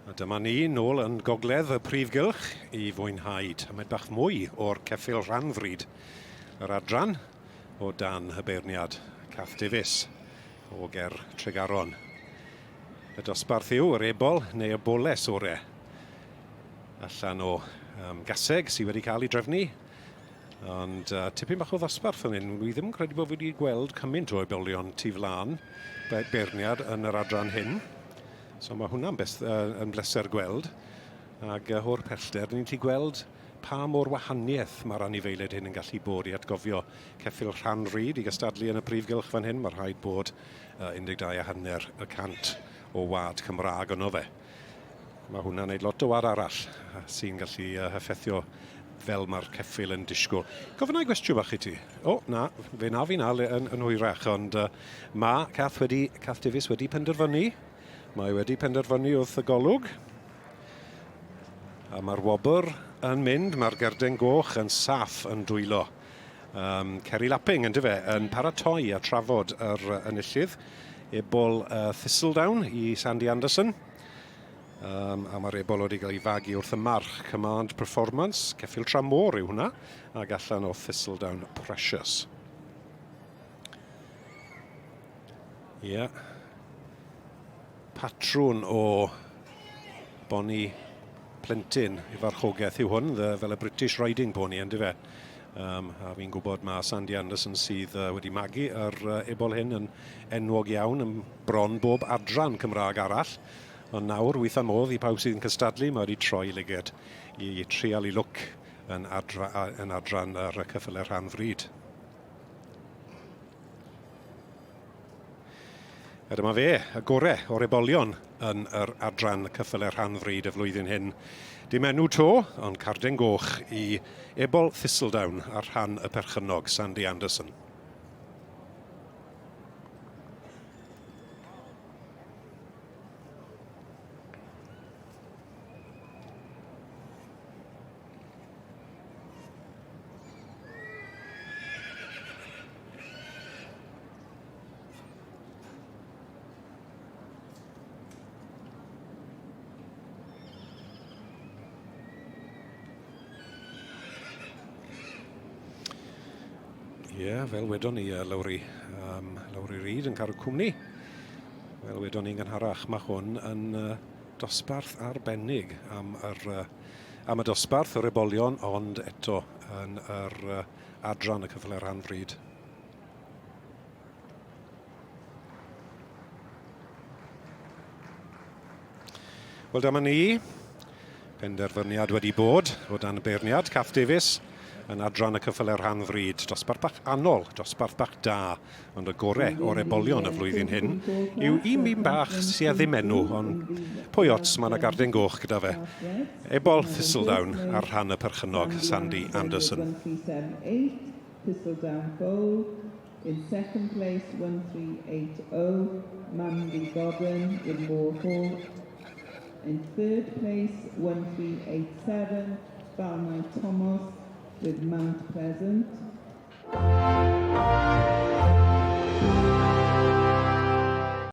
A dyma ni nôl yn gogledd y prif gylch i fwynhau tamed bach mwy o'r ceffyl rhanfryd yr adran o dan y beirniad Cath Davies o ger Tregaron. Y dosbarth yw yr ebol neu y boles ore allan o um, gaseg sydd wedi cael ei drefnu. Ond uh, tipyn bach o ddosbarth fan hyn. Dwi ddim yn credu bod fi wedi gweld cymaint o ebolion tu flaen beirniad yn yr adran hyn. So mae hwnna'n beth, uh, yn bleser gweld. Ac uh, o'r pellter, ni'n gallu gweld pa mor wahaniaeth mae'r anifeiliaid hyn yn gallu bod i atgofio ceffyl rhan ryd i gystadlu yn y prif gylch fan hyn. Mae rhaid bod uh, 12.5% o wad Cymraeg yno fe. Mae hwnna'n neud lot o wad arall sy'n gallu uh, heffethio fel mae'r ceffyl yn disgwyl. Gofynnau gwestiwn bach i ti. O, na, fe na fi na yn, yn hwyrach, ond uh, mae Cath, wedi, Cath Davies wedi penderfynu. Mae wedi penderfynu wrth y golwg. A mae'r wobr yn mynd, mae'r gerden goch yn saff yn dwylo. Um, Kerry Lapping, yn dyfe, yn paratoi a trafod yr enillydd. Ebol uh, Thistledown i Sandy Anderson. Um, a mae'r ebol wedi cael ei fagu wrth y march Command Performance, ceffyl tramor yw hwnna, ac allan o Thistledown Precious. Ie. Yeah. Patrwn o boni plentyn i farchogaeth yw hwn, the, fel y British Riding Pony, ynddo fe? Um, a fi'n gwybod mae Sandy Anderson sydd uh, wedi magu yr uh, ebol hyn yn enwog iawn yn bron bob adran Cymraeg arall. Ond nawr, weitha modd i pawb sydd yn cystadlu, mae wedi troi lyged i trial i lwc yn, adra, yn adran yr cyffyle rhan fryd. A dyma fe, y gore o'r ebolion yn yr adran cyffyle rhan fryd y flwyddyn hyn. Dim enw to, ond carden goch i Ebol Thistledown ar rhan y perchennog, Sandy Anderson. Ie, yeah, fel wedon ni, uh, Lowri, um, Lowri Reid yn cael cwmni. Fel wedon ni'n gynharach, mae hwn yn uh, dosbarth arbennig am, yr, uh, am y dosbarth, yr ebolion, ond eto yn yr uh, adran y cyffyle rhan fryd. Wel, dyma ni. Penderfyniad wedi bod o dan y beirniad, Cath Davies, yn adran y cyffyle rhan fryd. Dosbarth bach anol, dosbarth bach da, ond y gore o'r ebolion y flwyddyn hyn yw un un bach sydd ddim enw, ond pwy ots, mae yna garden goch gyda fe. Ebol Thistledown ar rhan y perchennog, Sandy Anderson. Thistledown Bowl. In second place, 1380, Mandy Godden with Moore Hall. In third place, 1387, Balnai Thomas with Mount Pleasant.